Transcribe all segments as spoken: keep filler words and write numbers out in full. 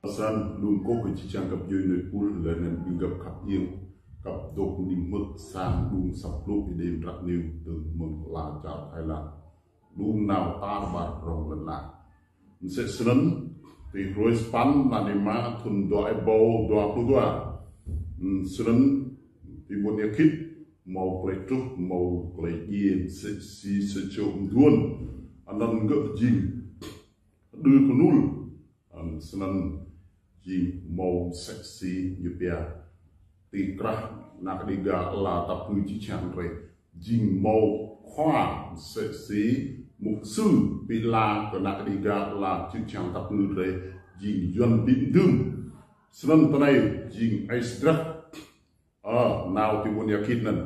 Snăn đŭng kơ jih jang găp djuê nui pul leh anăn ƀĭng găp khăp iêng, găp dôk ƀĭng mơ̆ng sang đŭng săp luk êdem trăp niu tơ̆ng mơ̆ng ala čar Thái Lan. Đŭng nao tar ƀar rŏng lăn ala. Msĕ snăn, ti hruê sa păn mlan êma thŭn dua êbâo dua pluh dua. Snăn, ti ƀuôn Êa Khĭt, mâo klei truh, mâo klei djiê, msĕ si sa čô mduôn. Anăn gơ̆ jing đưm knul. Snăn jing mâo msĕ si ñu pia ti krah anak Đêga ala tăp ngư čư̆ čhiăng drei. Jing mâo khua msĕ si mục sư bi ala kơ anak Đêga ala čư̆ čhiăng tăp ngư drei. Jing Yuăn bi mdưm. Snăn ti anei jing Aê Sdrăk. Ơ, nao ti ƀuôn Êa Khĭt anăn.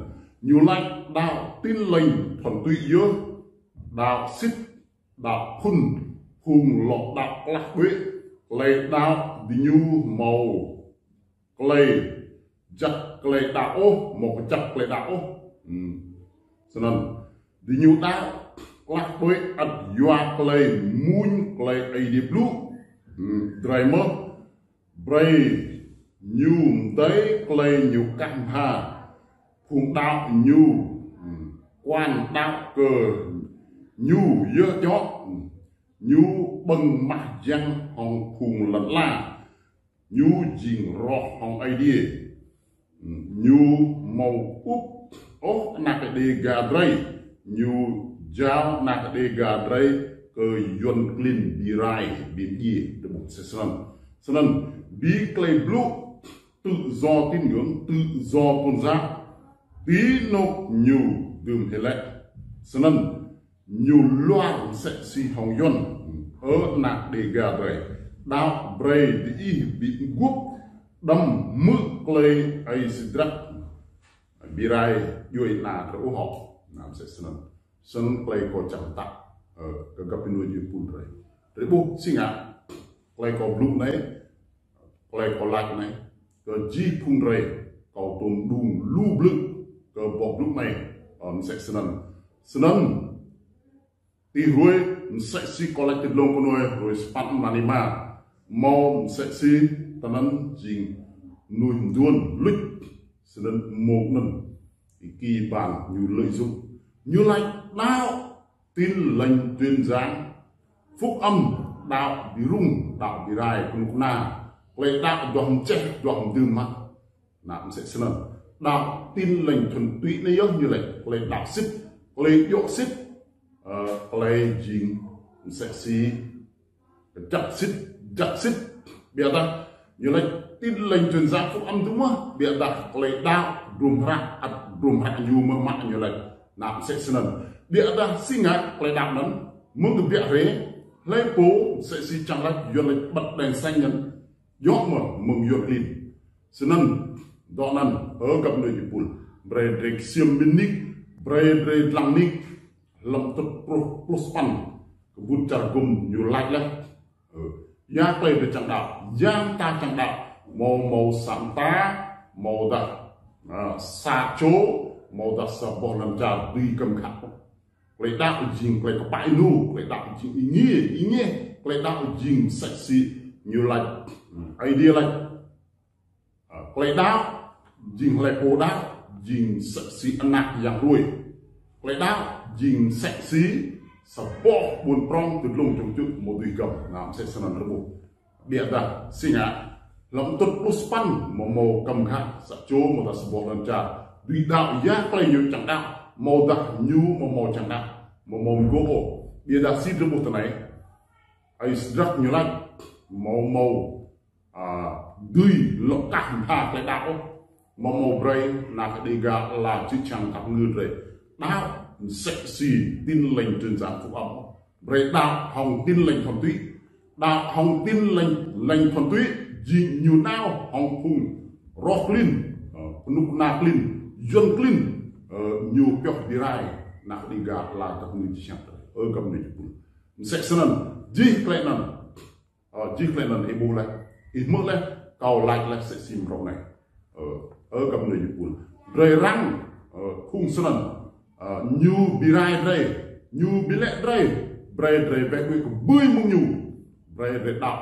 Ñu lač đăo Tin Lành Thuần Túy yơh, đăo sĭt, đăo phŭn, phung lŏ đăo klah đuĕ, klei đăo diñu mâo klei jăk klei đăo ôh, mâo kjăp klei đăo ôh. Snăn, diñu đăo klah đuĕ ăt yua klei mmuñ klei Aê Diê blŭ. Drei mơh, brei ñu mdei klei ñu kah mbha. Phung đăo ñu, kuan đăo kơ ñu yơh djŏ. Ñu ƀơ̆ng mah jiăng hŏng phung lăn ala. Ñu jing roh hŏng Aê Diê. Ñu mâo ŭp ôh anak Đêga drei. Ñu jao anak Đêga drei kơ Yuăn klin bi rai bi mdjiê. Tơ ƀuh msĕ snăn. Snăn, bi klei blŭ tự do tín ngưỡng, tự do tôn giáo. Ti anôk ñu dưm hĕ lĕ. Snăn, ñu luar msĕ si hŏng Yuăn. Ơ anak Đêga drei. Đăo brei diih bi mguôp đăm hmư̆ klei Aê Sdrăk bi rai djuê ana drei ôh hŏ. Nao msĕ snăn. Snăn klei kâo čiăng mtă, ơ, kơ găp djuê nui pul drei. Drei ƀuh si ngă klei kâo blŭ anei, klei kâo lač anei, kơ jih phung drei, kâo tuôm đŭng lu blư̆ kơ boh blŭ anei, ơ, msĕ snăn. Snăn, ti hruê msĕ si kâo lač ti dlông knuê hruê sa păn mlan êma, mâo msĕ si tinăn jing mnuih mduôn luč, snăn mông anăn, Y Kiban ñu lợi dụng. Ñu lač đăo Tin Lành truyền giảng phúc âm, đăo bi rŭng, đăo bi rai knŭk kna. Klei đăo duah mčeh, duah mdưm mă. Nao msĕ snăn. Đăo Tin Lành Thuần Túy anei yơh ñu lač klei đăo sĭt, klei djŏ sĭt, ơ, klei jing msĕ si jăk sĭt, jăk sĭt. Ƀiădah ñu lač Tin Lành truyền giảng phúc âm dŭm mơh, ƀiădah klei đăo hdruôm hră, ăt hdruôm hră ñu mơh mă ñu lač. Nao msĕ snăn. Ƀiădah si ngă klei đăo anăn, mơ̆ng kbiă hriê, hlei pô msĕ si čiăng lač Yuăn lač bật đèn xanh anăn, djŏ mơh mơ̆ng Yuăn klin. Snăn, dŏ anăn, ơ găp djuê nui pul, brei drei ksiêm mĭn nik, brei drei dlăng nik, hlăm tŭt pluh, pluh sa păn, kbŭt čar gŭm ñu lač leh. Ơ, ya klei drei čiăng đăo, ya mta čiăng đăo, mâo, mâo sa mta, mâo dah, ơ, sa čô, mâo dah sa boh lăn čar dưi kăm khă. Klei đăo jing klei kpă ênô, klei đăo jing êngiê, êngiê, klei đăo jing msĕ si ñu lač, Aê Diê lač. Ơ, klei đăo jing hlei pô đăo, jing msĕ si anak yang hruê. Klei đăo jing msĕ si sa boh ƀuôn prŏng ti dlông čŏng čŭt mâo dưi găm, nao msĕ snăn rơbuh. Ƀiădah si ngă, hlăm tŭt pluh sa păn, mâo mâo kăm khă, sa čô mâo dah sa boh lăn čar. Dưi đăo ya klei ñu čiăng đăo, mâo dah ñu mâo mâo čiăng đăo, mâo mâo mgô̆ ôh. Ƀiădah si drei ƀuh tinei, Aê Sdrăk ñu lač, mâo mâo, a, dưi lŏ kah mbha klei đăo ôh. Mâo mâo brei anak Đêga ala čư̆ čhiăng tăp ngư drei đăo msĕ si Tin Lành truyền giảng phúc âm. Brei đăo hŏng Tin Lành Thuần Túy. Đăo hŏng Tin Lành, Lành Thuần Túy, jing ñu nao hŏng phung roh klin, ơ, knŭk kna klin, Yuăn klin, ơ, ñu pioh bi rai anak Đêga ala tăp ngư čư̆ čhiăng drei. Ơ găp djuê nui pul. Msĕ snăn, jih klei anăn, ơ, jih klei anăn ih ƀuh leh, ih hmư̆ leh, kâo lač leh msĕ si mrâo anei. Ơ, ơ găp djuê nui pul. Drei răng, ơ, phung snăn, ơ, ñu bi rai drei, ñu bi lĕ drei, brei drei weh weh kbưi mơ̆ng ñu, brei drei đăo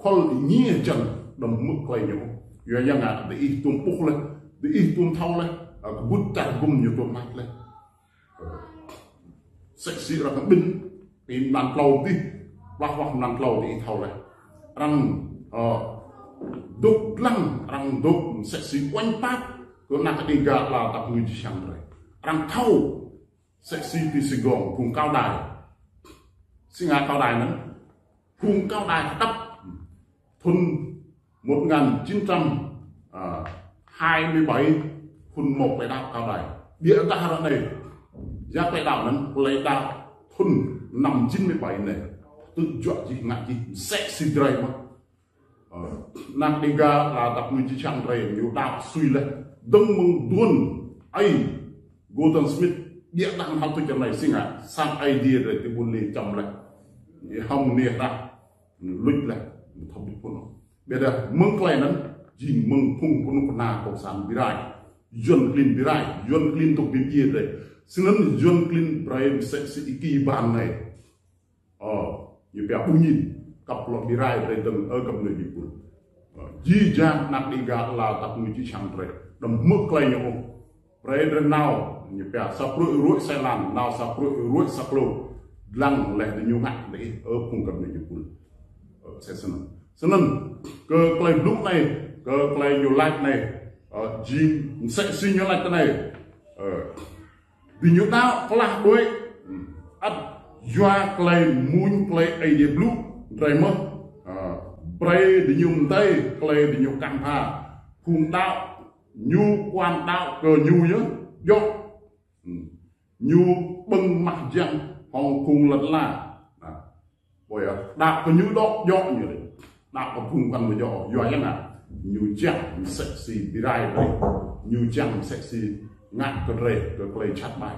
kol êngiê hjăn đăm hmư̆ klei ñu. Yua ya ngă diih tuôm ƀuh leh, diih tuôm thâo leh, ơ, kbŭt čar gŭm ñu tuôm mă leh. Msĕ si arăng ƀĭn, ti mlan tlâo dih, wah wah mlan tlâo diih thâo leh. Arăng, ơ, dôk dlăng, arăng dôk msĕ si uêñ pap, kơ anak Đêga ala dap kngư jih jang drei. Arăng thâo, msĕ si ti Sài Gòn, phung Cao Đài. Si ngă Cao Đài anăn, phung Cao Đài hđăp, thŭn một ngàn chín trăm hai mươi bảy, phŭn mâo klei đăo Cao Đài. Ƀiădah ară anei, ya klei đăo anăn, klei đăo thŭn năm chín mươi bảy anei. Tŭ juă jih ngă jih, msĕ si drei mơh. Ơ, anak Đêga ala dap kngư jih jang drei, ñu đăo sui leh. Dơ̆ng mơ̆ng aduôn aê Gordon Smith, ƀiădah hăl tuč ară anei si ngă, sang Aê Diê drei ti ƀuôn Lê čăm leh. Ñu hŏng ñu hră, luč leh, thâo bi phŭn. Ƀiădah mơ̆ng klei anăn, jing mơ̆ng phung knŭk kna cộng sản bi rai. Yuăn klin bi rai, Yuăn klin dôk bi mdjiê drei. Snăn Yuăn klin brei msĕ si Y Ký Ban anei. Ơ, ñu pia ƀu ñin, kăp lŏ bi rai drei dơ̆ng, ơ, găp nui bi pul. Ơ, jih jang anak Đêga ala dap kngư jih jang drei. Đăm hmư̆ klei ñu ôh. Brei drei nao, ñu pia sa pruê̆ ruê̆ sa êlan, nao sa pruê̆ ruê̆ sa klô. Dlăng leh diñu ngă diih, ơ, phung găp nui bi pul. Ơ, msĕ snăn. Snăn, kơ klei blŭ anei, kơ klei ñu lač anei, ơ, jing msĕ si ñu lač anei. Ơ, diñu đăo klah đuĕ, ăt yua klei mmuñ klei Aê Diê blŭ, drei mơh, ơ, brei diñu mdei klei diñu kah mbha. Phung đăo, ñu kuan đăo kơ ñu yơh, djŏ. Ñu ƀơ̆ng mah jiăng hŏng phung lăn ala. Ơ, Ƀuh yơh, đăo kơ ñu djŏ, djŏ ñu lĕ. Đăo kơ phung kăn amâo djŏ, yua ya ngă. Ñu čiăng msĕ si bi rai drei. Ñu čiăng msĕ si ngă kơ drei, kơ klei jhat ƀai.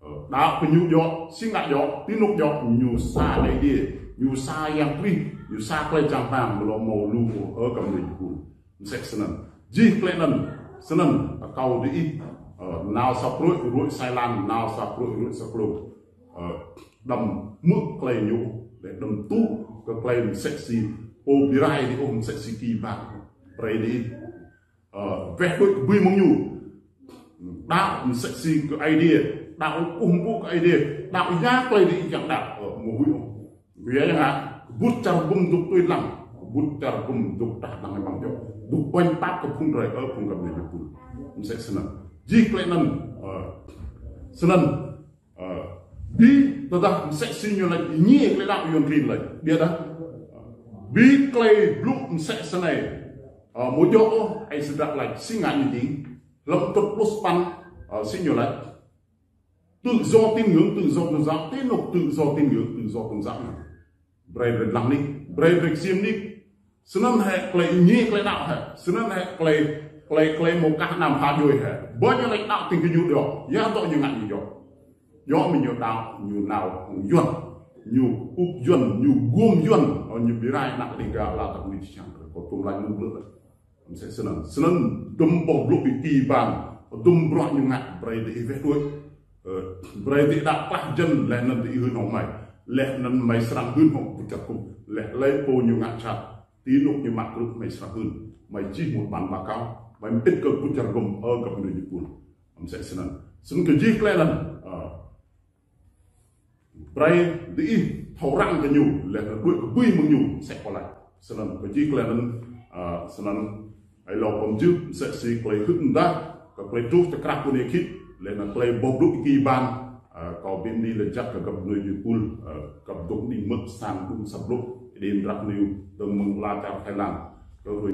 Ơ, đăo kơ ñu djŏ, si ngă djŏ, ti anôk djŏ, ñu sa Aê Diê, ñu sa Yang Krist, ñu sa klei čang hmăng, amâo lŏ mâo lu, ơ, găp nui bi pul. Msĕ snăn. Jih klei anăn, snăn, akâo diih, ơ, nao sa pruê̆ ruê̆ sa êlan, nao sa pruê̆ ruê̆ sa klô. Ơ, đăm hmư̆ klei ñu, leh đăm tŭ kơ klei msĕ si pô bi rai diih ôh, msĕ si Y Ký Ban. Brei diih, ơ, weh đuĕ kbưi mơ̆ng ñu. Đăo msĕ si kơ Aê Diê, đăo kkuh mpŭ kơ Aê Diê, đăo ya klei diih čiăng đăo, ơ, amâo huĭ ôh. Yua ya ngă, kbŭt čar gŭm dôk tui dlăng, kbŭt čar gŭm dôk dah dlăng êmăng djŏ. Dôk uêñ pap kơ phung drei, ơ, phung găp nui bi pul. Msĕ snăn. Jih klei anăn, ơ, snăn, ơ, bi tơdah msĕ si ñu lač êngiê klei đăo Yuăn klin lač. Ƀiădah, ơ, bi klei blŭ msĕ snei, ơ, amâo djŏ ôh, ai sdrak lač si ngă ñu jing. Hlăm kdrêč pluh sa păn, ơ, si ñu lač. Tự do tín ngưỡng, tự do tôn giáo, ti anôk tự do tín ngưỡng, tự do tôn giáo anăn. Brei drei dlăng nik, brei drei ksiêm nik. Snăn hĕ klei êngiê klei đăo hĕ. Snăn hĕ klei, klei, klei mâo kah nam pha djuê hĕ. Ƀuh ñu lač đăo tĭng kơ ñu djŏ. Ya dŏ ñu ngă ñu djŏ. Djŏ mơ̆ ñu đăo, ñu nao hŏng Yuăn. Ñu ŭk Yuăn, ñu guôm Yuăn. Ơ, ñu bi rai anak Đêga ala dap kngư jih jang drei. Kâo tuôm lač mơ̆ng blư̆ leh. Msĕ snăn. Snăn dŭm boh blŭ Y Ký Ban, dŭm bruă ñu ngă brei diih weh đuĕ. Ơ, brei diih đăo klah hjăn leh anăn diih hưn hŏng hmei. Leh anăn hmei srăng hưn hŏng kbŭt čar gŭm. Leh hlei pô ñu ngă jhat, ti anôk ñu mă krư̆ hmei srăng hưn. Hmei čih một bản báo cáo. Hmei mơĭt kơ kbŭt čar gŭm, ơ, găp nui bi pul. Msĕ snăn. Snăn kơ jih klei anăn. Ơ, Brei diih thâo răng kơ ñu, leh anăn đuĕ kbưi mơ̆ng ñu, msĕ kâo lač. Snăn, kơ jih klei anăn, ơ, snăn, êlâo kâo mjưh, msĕ si klei hưn mdah, kơ klei truh ti krah ƀuôn Êa Khĭt, leh anăn klei boh blŭ Y Ký Ban, ơ, kâo bi mni lač jăk kơ găp nui bi pul, ơ, găp dôk đĭng mơ̆ng sang đŭng sa blŭ, đĭng mdrak niu, dơ̆ng mơ̆ng ala čar Thái Lan. Kơ hruê